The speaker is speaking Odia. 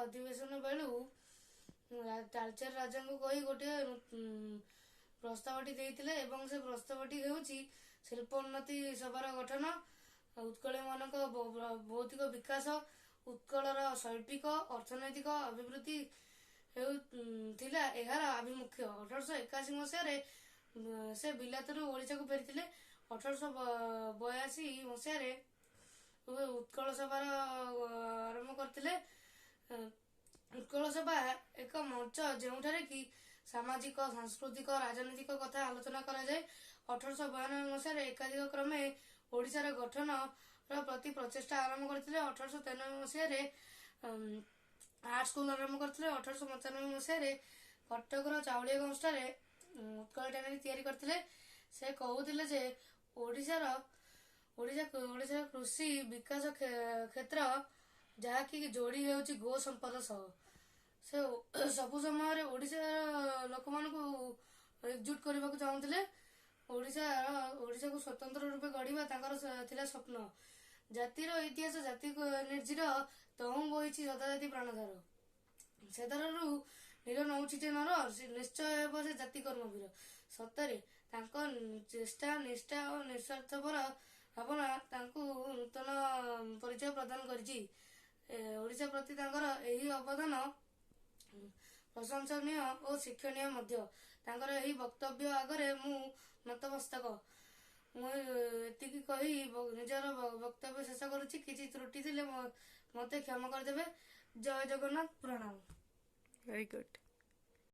ଅଧିବେଶନ ବେଳୁ ତାଳଚେର ରାଜାଙ୍କୁ କହି ଗୋଟିଏ ପ୍ରସ୍ତାବଟି ଦେଇଥିଲେ ଏବଂ ସେ ପ୍ରସ୍ତାବଟି ହେଉଛି ଶିଳ୍ପ ଉନ୍ନତି ସଭାର ଗଠନ, ଉତ୍କଳୀୟମାନଙ୍କ ଭୌତିକ ବିକାଶ, ଉତ୍କଳର ଶୈଳ୍ପିକ ଅର୍ଥନୈତିକ ଅଭିବୃଦ୍ଧି ହେଉ ଥିଲା ଏହାର ଆଭିମୁଖ୍ୟ। 1881 ମସିହାରେ ସେ ବିଲାତରୁ ଓଡ଼ିଶାକୁ ଫେରିଥିଲେ। 1882 ମସିହାରେ ଉତ୍କଳ ସଭାର ଆରମ୍ଭ କରିଥିଲେ। ଉତ୍କଳ ସଭା ଏକ ମଞ୍ଚ, ଯେଉଁଠାରେ କି ସାମାଜିକ, ସାଂସ୍କୃତିକ, ରାଜନୈତିକ କଥା ଆଲୋଚନା କରାଯାଏ। 1892 ମସିହାରେ ଏକାଧିକ କ୍ରମେ ଓଡ଼ିଶାର ଗଠନର ପ୍ରତି ପ୍ରଚେଷ୍ଟା ଆରମ୍ଭ କରିଥିଲେ। 1893 ମସିହାରେ ଆର୍ଟ ସ୍କୁଲ ଆରମ୍ଭ କରିଥିଲେ। 1895 ମସିହାରେ କଟକର ଚାଉଳିଆଗଞ୍ଜଠାରେ ଉତ୍କଳ ଟ୍ୟାନେରୀ ତିଆରି କରିଥିଲେ। ସେ କହୁଥିଲେ ଯେ ଓଡ଼ିଶାର କୃଷି ବିକାଶ କ୍ଷେତ୍ର, ଯାହାକି ଯୋଡ଼ି ହେଉଛି ଗୋ ସମ୍ପଦ ସହ। ସେ ସବୁ ସମୟରେ ଓଡ଼ିଶାର ଲୋକମାନଙ୍କୁ ଏକଜୁଟ କରିବାକୁ ଚାହୁଁଥିଲେ। ଓଡ଼ିଶାକୁ ସ୍ୱତନ୍ତ୍ର ରୂପେ ଗଢ଼ିବା ତାଙ୍କର ଥିଲା ସ୍ୱପ୍ନ। ଜାତିର ଇତିହାସ ଜାତି ନିର୍ଜିର, ତହୁଁ ବହିଛି ସଦାଜାତି ପ୍ରାଣଧାର। ସେଧାରରୁ ନୀର ନଉଛି ଯେ ନର, ସେ ନିଶ୍ଚୟ ହେବ ସେ ଜାତି କର୍ମବୀର। ସତରେ ତାଙ୍କ ଚେଷ୍ଟା, ନିଷ୍ଠା ଓ ନିଃସ୍ୱାର୍ଥପର ଭାବନା ତାଙ୍କୁ ନୂତନ ପରିଚୟ ପ୍ରଦାନ କରିଛି। ଓଡ଼ିଶା ପ୍ରତି ତାଙ୍କର ଏହି ଅବଦାନ ପ୍ରଶଂସନୀୟ ଓ ଶିକ୍ଷଣୀୟ ମଧ୍ୟ। ତାଙ୍କର ଏହି ବକ୍ତବ୍ୟ ଆଗରେ ମୁଁ ନତମସ୍ତକ। ମୁଁ ଏତିକି କହି ନିଜର ବକ୍ତବ୍ୟ ଶେଷ କରୁଛି। କିଛି ତ୍ରୁଟି ଥିଲେ ମତେ କ୍ଷମା କରିଦେବେ। ଜୟ ଜଗନ୍ନାଥ, ପ୍ରଣାମ। Very good.